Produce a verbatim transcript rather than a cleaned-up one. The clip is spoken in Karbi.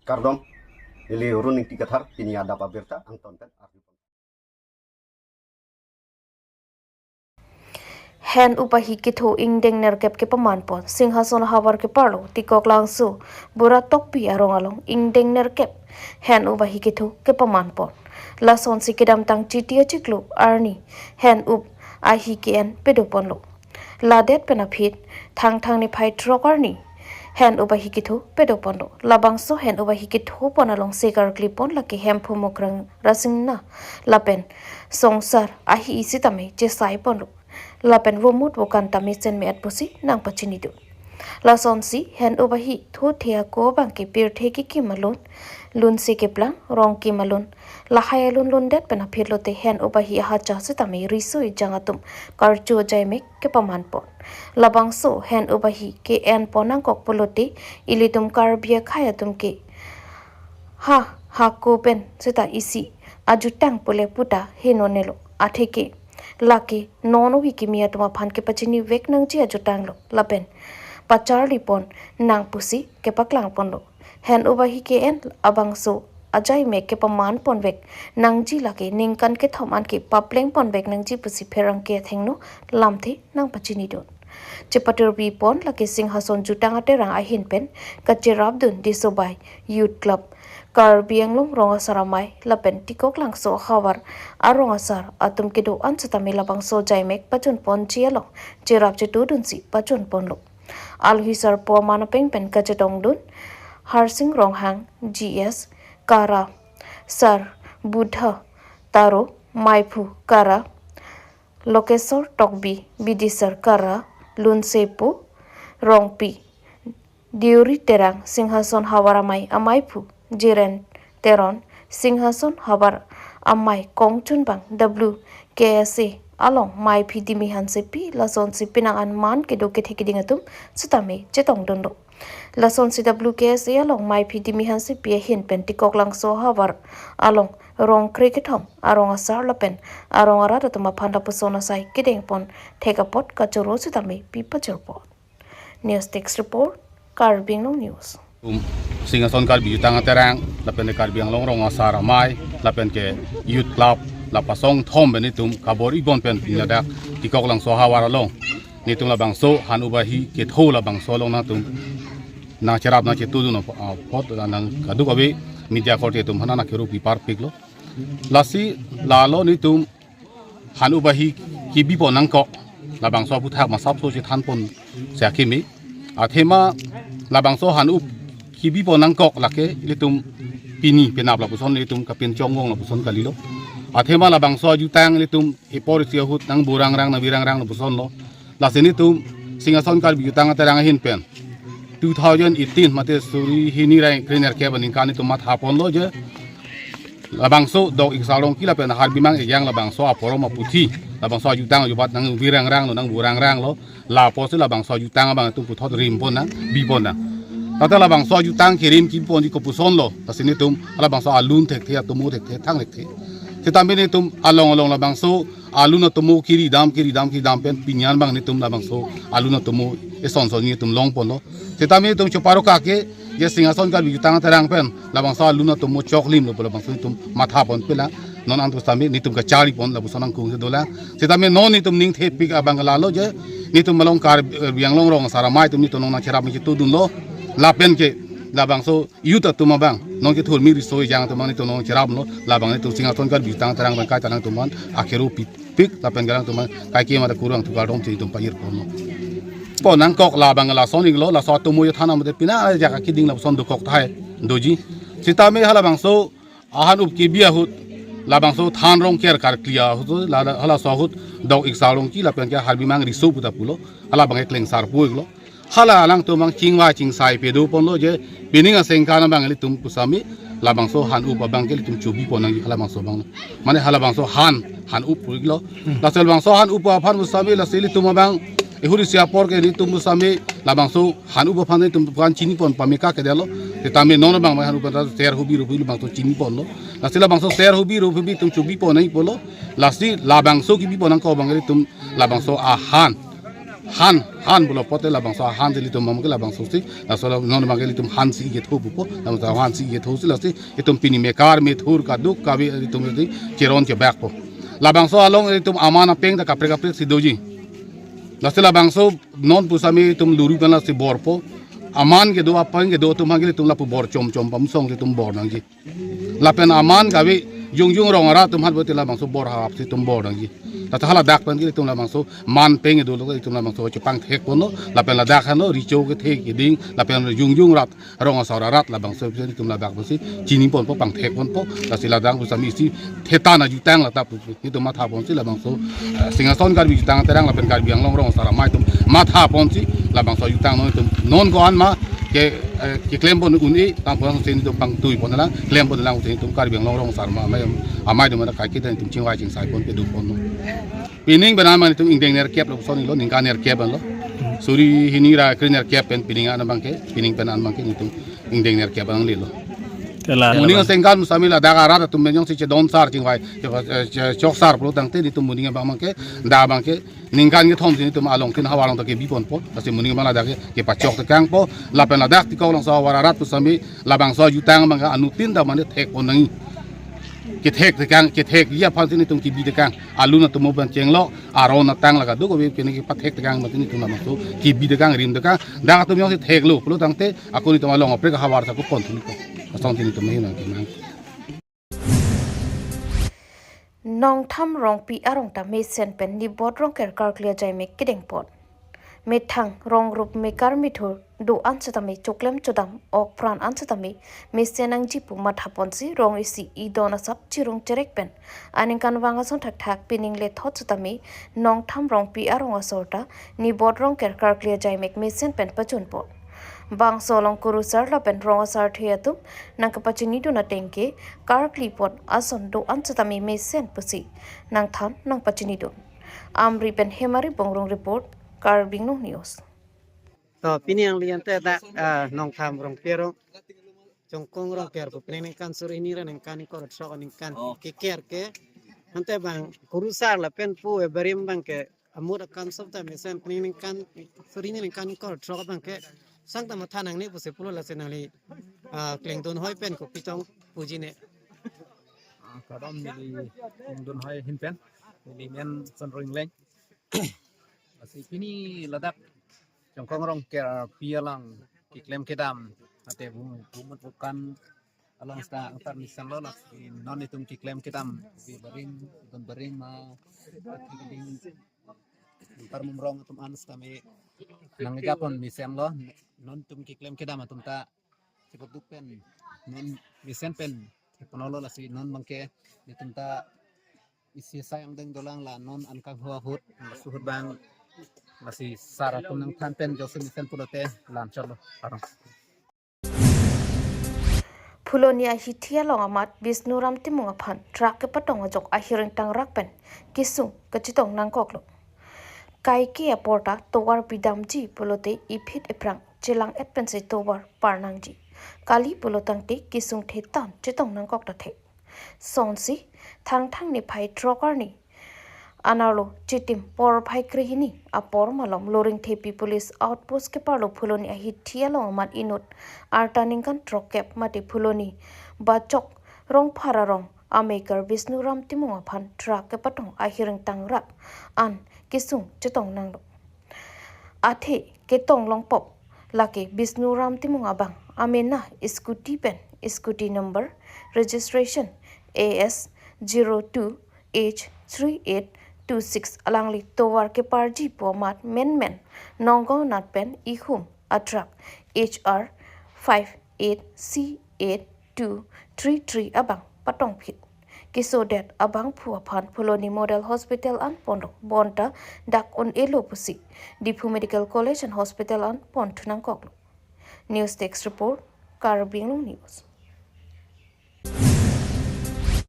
Kardom, neli Run Ingti Kathar, pini adap abirta angton pen arju. Hen upahi ketho ingdeng nerkep kepaman pon, Singhason havar keparlo, Tikoklangso, Bura Tokbi arong along ingdeng nerkep hen upahi ketho kepaman pon. Lasonsi kedamtang Chiti achiklo arni hen upahi ke-en pedo ponlo. Ladet pen aphi Thangthang niphai throk arni hen upahi ketho pedo ponlo. Labangso hen upahi ketho pon along sekar klipon lake Hemphu Mukrang Rasingna lapen Songsar ahi isi tame chesai ponlo. Lapen vomut vokan tame chenme-et pusi nangpachinidun. Lasonsi hen upahi thothe ako abang ke pirthe kekim alun, lunse keplang, rong kim alun, lahai alun lundet pen aphi lote hen upahi ahacha sitame riso ejang atum karcho ajai mek kepaman pon. Labangso hen upahi ke-en pon nangkok pulote ilitum Karbi akhei atum ke ha hako pen seta isi ajutang pule puta henonelo atheke lake non ovi kimi atum aphan kepachini vek nangji ajutanglo lapen pacharli pon nang pusi kepaklang ponlo. Hen upahi ke-en abangso ajai mek kepaman pon vek nangji lake ningkan kethom an ke papleng pon vek nangji pusi pherangke athengno lamthe nangpachinidun. Chepatirpi pon lake Singhason Jutang Aterang ahin pen kacherapdun Disobai Youth Club, Karbi Anglong Rong Asar Amei lapen Tikoklangso havar arong asar atum kedo-an sitame labangso ajai mek pachun ponji along cherap chetudunsi pachun ponlo. Alohi sarpo aman apeng pen kachetongdun Harsing Ronghang, G S, Kara, Sar Buddha Taro, Maiphu Kara, Lokesor Tokbi, Bidisar Kara, Lunsepu Rongpi, Deuri Terang, Singhason havar amei amaiphu Jiren Teron, Singhason havar amei kongchunbang W K S A along maiphi Dimi Hansepi, lasonsi penang an man kedo kethe keding atum sitame chetongdunlo. Lasonsi W K S A along maiphi Dimi Hansepi ahin pen Tikoklangso havar along rong kre kethom arong asar lapen arong arat atum aphan lapuson asai kedeng pon thek apot kachoro sitame pi pajor pon. News Desk Report, Karbi Anglong News. Um, Singhason Karbi Jutang Aterang lapen ke Karbi Anglong Rong Asar Amei lapen ke Youth Club, la pasong thom pen itum kabor-i pon pen pini ladak Tikoklangso havar along nitum labangso han upahi ketho labangso along nangtum nangcherap nangchetudun apot, nang kaduk ave media korte atum aphan nang kero pi parpiklo. Lasi lalo nitum han upahi kebi pon nangkok, labangso aphuthak masapso chethan pon si akimi. Athema labangso han up kebi pon nangkok lake ilitum pini penap lapuson, ilitum kapinchong vong lapuson kalilo. Athema labangso ajutang ilitum epor isi ahut nangburangrang nangvirangrang lapusonlo. Lasi nitum Singhason Karbi Jutang Aterang ahin pen two thousand eighteen mate suri hini ra kre nerkep aningkan nitum matha ponlo je labangso Dok Iksarlongki lapen Harbimang Ejang labangso aporom aputhi, labangso ajutang ajubat nangvirangranglo, nangburangranglo. Lapusi labangso ajutang abang itum puthot rim pon nang, bi pon nang. Tata labangso ajutang kerim kebi ponji kopusonlo, lasi nitum labangso alun thekthe, atomo thekthe, thang thekthe. Sitame nitum along along labangso alun atomo kiri dam, kiri dam, kiri dam pen pini an abang nitum labangso alun atomo eson son nitum long ponlo. Sitame nitum choparo kake, je Singhason Karbi Jutang Aterang pen labangso alun atomo choklimlo pu labangso nitum matha pon pela. Non antu sitame nitum kachari pon lapuson nangkung si dolang. Sitame non nitum ning thepik abang lalo je nitum along Karbi Anglong Rong Asar Amei atum nitum nangcherap nangchetudunlo. Lapen ke labangso youth atum abang, non kethurmi riso ejang atum abang nitum nangcheraplo, labang nitum Singhason Karbi Jutang Aterang pen kaita nangtum aphan akero pipik lapen ke nangtum aphan kaike mata kurang tukar dom si nitum pajir ponlo. Pon nangkok labang lason iklo, laso atomo yo thana mate pina ajak akeding lapuson dokok tahai doji. Sitame halabangso ahan up kebi ahut, labangso than rong ker karkli ahut, la, halaso ahut Dok Iksarlongki lapen ke Harbimang riso puta pulo, halabang eklengsar pu iklo. Hala alangtum abang chingvai chingsai pedo ponlo je pining asengkan abang ilitum pusitame labangso han up abang ke ilitum chobi pon nangji halabangso abang. Mane halabangso han, han up pu iklo. Lasi labangso han up aphan pusitame lasi ilitum abang ihuri si apor ke ilitum pusitame labangso han up aphan ilitum aphan chini pon pameka kedelo. Sitame non abang han up aphan ser hobi robi labangso chini ponlo. Lasi labangso ser hobi robi itum chobi pon nangji pulo. Lasi labangso kebi pon nangkok abang ilitum labangso ahan Han, han pulo pote labangso han si ilitum abangke labangso si, laso la non abangke ilitum han si ketho pupo, labangso han si ketho si lasi, itum pini mekar methur kaduk kave ilitum si cheron chebakpo. Labangso along ilitum aman apeng ta kaprek kaprek si doji. Lasi labangso non pusitame itum luri pen lasi borpo. Aman kedo apeng kedo atum abangke ilitum lapu bor chom chom pamsong ilitum bor nangji. Lapen aman kave jongjong rong arat atum aphan pulote labangso bor hap si itum bor nangji. Tata haladak pen ke itum labangso man peng kedo lo itum labangso chepangthek ponlo, lapen ladak hano recho kethe keding, lapen jongjong rat rong asor arat labangso itum ladak pusi chini ponpo, pangthek ponpo, lasi ladak pusitame isi theta na jutang lata pu itum matha ponsi labangso, eh, Singhason Karbi Jutang Terang lapen Karbi Anglong Rong Asar Amei atum matha ponsi labangso jutang non itum non ko-an ma ke, eh, keklem pon un-e, tangpon si itum pangtui pon lang, klem pon lang si itum Karbi Anglong Rong Asar Amei, amei atum mana kaiketa itum chingvai chingsai pon kedo ponlo. Pining pen an ma itum ingdeng nerkep lo son lo, ningkan nerkep lo. Suri hini ra kre nerkep pen pining an abangke, pining pen an abangke itum ingdeng nerkep an lelo. Kala, muning kala. Sengkan pusitame ladak arat atum pen jongsi chedon sar chingvai, che, che, chok sar pulo tangte itum muning abang abangke, dak abangke, ningkan kethom si itum along tin havar along ta kebi ponpo, lasi muning abang ladak ke, kepachok tekangpo, lapen ladak Tikok Langso havar arat pusitame, labangso jutang abangke anuttin ta mane thek pon nangji. Kethek tekang, kethekji aphan si itum kebi tekang, alun atum pen chenglo, aron atang la kaduk kave pini kepathek tekang, mati itum labangso kebi tekang, rim tekang, dak atum jongsi theklo pulo tangte, ako itum along aprek havar sa ko pon thunpo. Asong tin itum mahin nang kemang. Nongtham Rongpi arong ta mesen pen Nibot Rongker karkli ajaimek kedeng pon. Methang rong rup mekar methur do-an setame choklem chodam ok pran an setame mesen nangji pu matha ponsi rong isi idon asap chirung cherek pen aningkanvang ason thakthak pining lethot setame Nongtham Rongpi arong asor ta Nibot Rongker karkli ajaimek mesen pen pachun pon. Bangso along kurusar lapen rong asarthe atum nangkepachinidun ateng ke karkli pon ason do-an setame mesen pusi nangthan nangpachinidun. Amri pen Hemari Bongrung report, Karbi Anglong News. To, pini angli ante dak, ah, Nongtham Rongpi arong, Chongkong Rongker pu pining ningkan suri hini ra ningkan ingkoi ra throk aningkan, oh, keker ke. Ante bang kurusar lapen pu ebarim abangke amut akam sop ta mesen pining ningkan suri hini ningkan ingkoi ra throk abangke sang ta matha nangne pusi pulo, lasi nangli, ah, klengdun hoi pen kopi tong puji ne. Ah, kardom, neli klengdun hoi ahin pen, neli men Sonro Ingleng. Lasi pini ladak Chongkong Rongker pi alang keklem kedam, ate bu-, bumut bukan along seta angtar mesen lo, lasi non itum keklem kedam, bi barim, itum barim ma, ati keding, angtar mumrong atum an setame nangja pon mesen lo, non itum keklem kedam atum ta chibuk duk pen, non mesen pen keponlo, lasi non abangke itum ta isi sai angdeng dolang, la non an kanghu ahut, la suhut abang, lasi sar atum nangthan pen jongsi mesen pulote la-an chotlo arong. Phuloni ahithi along amat Bisnuram Timung aphan truck kepatong ajok ahiring tangrak pen kesung kachetong nangkoklo. Kaike apor ta tovar pidamji pulote iphit iphrang chelang-et pensi tovar par nangji. Kali pulo tangte kesung thetan chetong nangkok ta thek. Sonsi Thangthang niphai throk arni anerlo chitim porphai krehini apor malom Loringthepi Police Outpost keparlo Phuloni ahithi along amat inut arta ningkan throkkep mate Phuloni Bachok Rongphar arong amekar Bisnuram Timung aphan truck kepatong ahiring tangrak an kesung chetong nanglo. Athe ketong longpop lake Bisnuram Timung abang amena scooty pen, scooty number registration A S zero two H three eight two six, alangli tovar keparji pu amat menmen Nonggaon anat pen ihum a truck H R five eight C eight two three three abang patongphit. Kesodet abangphu aphan Phuloni Model Hospital an ponlo, bonta dak un-elo pusi Diphu Medical College and Hospital an ponthu nangkoklo. News Desk Report, Karbi Anglong News.